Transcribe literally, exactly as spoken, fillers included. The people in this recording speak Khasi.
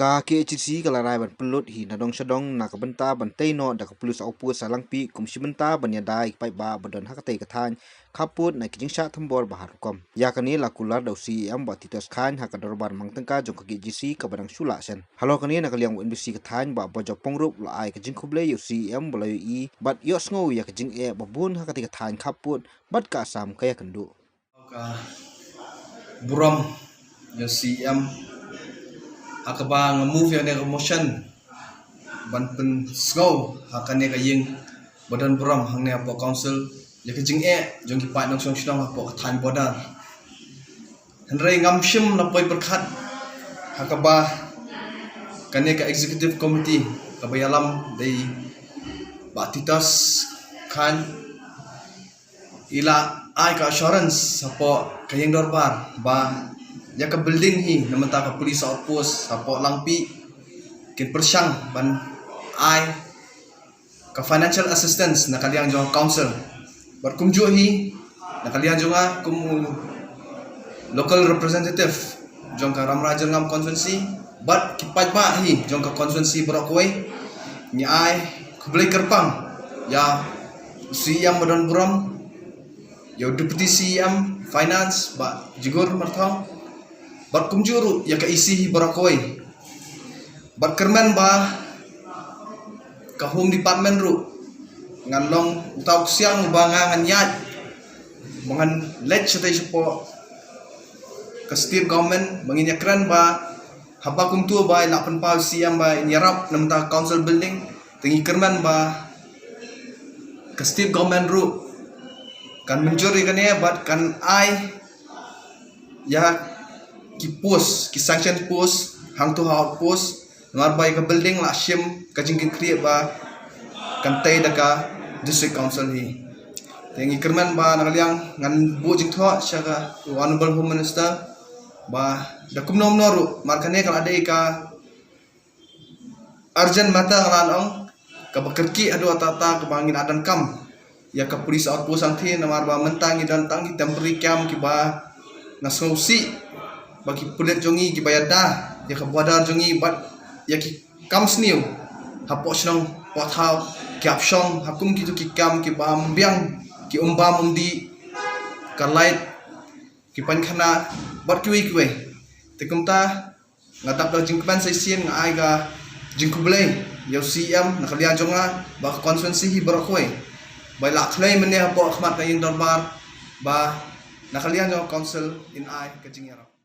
Ka K H A D C ka la rai ban pynlut hi na dong sha dong na ka bynta ban tei noh da ka police outpost ha Langpih kum shi bynta ban ïada ïa ki paidbah ba don ha katei ka thaiñ khappud na ki jingshah thombor ba har rukom. Ïa kane la kular da u C E M Bah Titos Chyne ha ka dorbar mang tyngka jong ka K H A D C kaba dang shu lah shen. Halor kane na ka liang u N P C ka thaiñ Bah Bajopong ruh la ai ka jingkhublei ïa u C E M ba la ïohi bad ïohsngew ïa ka jingeh ba bun ha katei ka thaiñ khappud bad ka Assam ka ïakynduh. Ka burom ïa u C E M ha kaba nga move ïa kane ka motion ban pynsngew ha kane ka ïing ba don burom hangne hapoh council ïa ka jingeh jong ki paid nongshong shnong hapoh ka thaiñ border. Hynrei ngam shym la poi pyrkhat ha kaba kane ka executive committee kaba ïalam dei Bah Titos Chyne i la ai ka assurance hapoh ka ïing dorbar ba ïa ka building hi na mynta ka police outpost hapoh Langpih kin pyrshang ban ai ka financial assistance na ka liang jong ka council. Bad kumjuh hi na ka liang jong nga kum u local representative jong ka Ramrai Jyrngam constituency bad ki paidbah hi jong ka constituency baroh kawei, ngi ai khublei kyrpang ïa u C E M ba don burom, ïa u Deputy C E M Finance Bah Jigur Myrthong bad kumjuh ruh ïa ka E C hi baroh kawei. Bad kyrmen ba ka Home Department ruh ngan long uta u ksiang uba nga ngan ïaid ba ngan leit shatei shapoh ka state government ba ngin ïakren ba haba kumta ba i la pynpaw C E M ba in ïarap na mynta ka council building, te ngi kyrmen ba ka state government ruh kan mynjur ïa kane bad kan ai ïa ki post, ki sanction post hangto ha outpost, namar ba ïa ka building la shim ka jingkitkhlieh ba kan tei da ka district council hi. Te ngi kyrmen ba na ka liang ngan buh jingthoh sha ka Honourable Home Minister ba da kumno kumno ruh, namar kane ka la dei ka urgent matter, nga la ong, kaba kyrkieh haduh katta katta kaba ngin ïa donkam ïa ka police outpost hangtei, namar ba mynta ngi don tang ki temporary camp kiba nga sngewsih ba ki pulit jong ngi kiba ïada ïa ka border jong ngi bad ïa ki kam sniew hapoh shnong poh thaw ki hap shong ha kum kito ki camp kiba ym biang, ki ym bam ym dih, ka light ki painkhana bad kiwei kiwei. Te kumta nga dap da jingkmen sa shisien nga ai ka jingkhublei ïa u C E M na ka liang jong nga bad ka constituency hi baroh kawei ba i la khlei mynne hapoh khmat ka ïing dorbar ba na ka liang jong ka council in ai ka jingïarap.